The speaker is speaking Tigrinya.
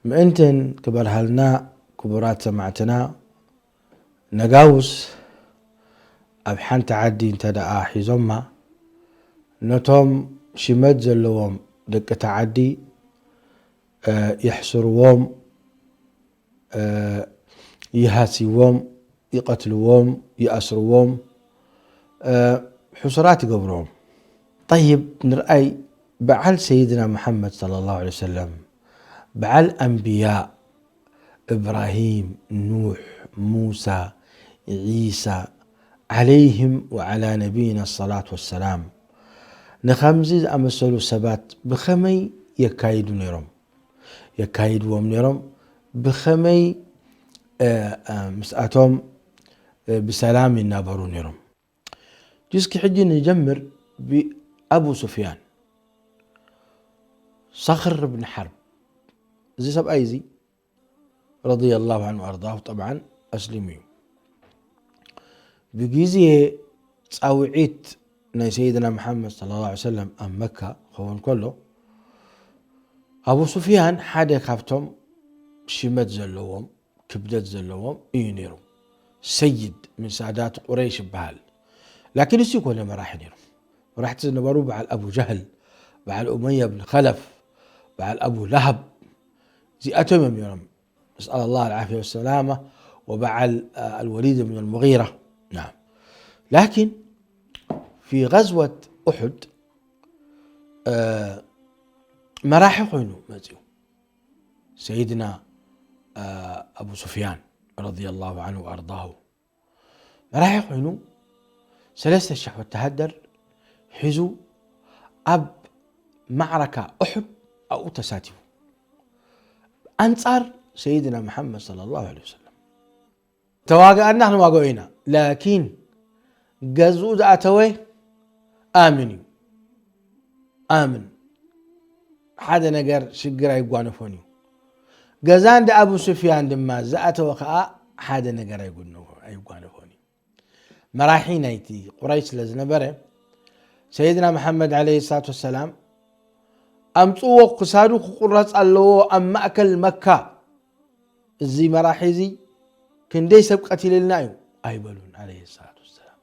ምእንትን ክበርሃልና፣ ክቡራት ሰማዕትና፣ ነጋውስ ኣብ ሓንቲ ዓዲ እንተ ደኣ ሒዞማ፣ ነቶም ሽመት ዘለዎም ደቂ እታ ዓዲ፣ እ፣ የሕስርዎም፣ እ፣ ይሃስይዎም፣ ይቐትልዎም፣ ይኣስርዎም፣ እ፣ ሕሱራት ይገብርዎም። ጠይብ፣ ንርኣይ፣ በዓል ሰይድና መሓመድ ሰለላሁ ዐለይሂ ወሰለም፣ በዓል ኣንብያ፣ እብራሂም፣ ኑሕ፣ ሙሳ፣ ዒሳ፣ ዐለይሂም ወዐላ ነቢይና ሰላት ወሰላም፣ ንኸምዚ ዝኣመሰሉ ሰባት ብኸመይ የካይዱ ነይሮም? የካይድዎም ነይሮም? ብኸመይ፣ እ፣ እ፣ ምስኣቶም፣ እ፣ ብሰላም ይናበሩ ነይሮም? እስኪ ሕጂ ንጀምር ብኣቡ ሱፍያን፣ ሰኽር ብን ሓርብ። እዚ ሰብኣይ እዚ፣ ረዲየላሁ ዐንሁ ወኣርዳሁ፣ ጠብዓን ኣስሊሙ እዩ። ብግዜ ጻውዒት ናይ ሰይድና መሓመድ ሰለላሁ ዐለይሂ ወሰለም ኣብ መካ ክኸውን ከሎ፣ ኣቡ ሱፍያን ሓደ ካብቶም ሽመት ዘለዎም፣ ክብደት ዘለዎም እዩ ነይሩ። ሰይድ ምን ሳዳት ቁረይሽ ይበሃል። ላኪን እሱ ይኮነ መራሒ ነይሩ። መራሕቲ ዝነበሩ በዓል ኣቡ ጀህል፣ በዓል ኡመያ ብን ኸለፍ፣ በዓል ኣቡ ለሃብ፣ እዚኣቶም እዮም ነይሮም። ነስኣል ኣላህ ኣልዓፍያ ወሰላማ። ወበዓል፣ አ፣ ኣልወሊድ ብን ኣልሙጊራ። ናም። ላኪን ፊ ገዝወት ኡሑድ፣ እ፣ መራሒ ኮይኑ መፅኡ። ሰይድና፣ እ፣ ኣቡ ሱፍያን ረዲየላሁ ዐንሁ ወኣርዳሁ መራሒ ኮይኑ፣ ሰለስተ ሽሕ ወተሃደር ሒዙ ኣብ ማዕረካ ኡሑድ ኣብኡ ተሳቲፉ። ኣንጻር ሰይድና መሓመድ ሰለላሁ ዐለይሂ ወሰለም። ተዋግኣና ክንዋግኦ ኢና። ላኪን ገዝኡ ዝኣተወ ኣምን እዩ። ኣምን። ሓደ ነገር ሽግር ኣይጓነፎን እዩ። ገዛ እንዳ ኣቡ ሱፍያን ድማ ዝኣተወ ከኣ ሓደ ነገር ኣይጉነፎ-፣ ኣይጓነፎን እዩ። መራሒ ናይቲ ቁረይሽ ስለ ዝነበረ፣ ሰይድና መሓመድ ዐለይሂ ሰላቱ ወሰላም፣ "ኣምጽዎ፣ ክሳዱ ክቁረጽ ኣለዎ ኣብ ማእከል መካ። እዚ መራሒ እዚ ክንደይ ሰብ ቀቲልልና እዩ?" ኣይበሉን፣ ዐለይሂ ሰላቱ ወሰላም።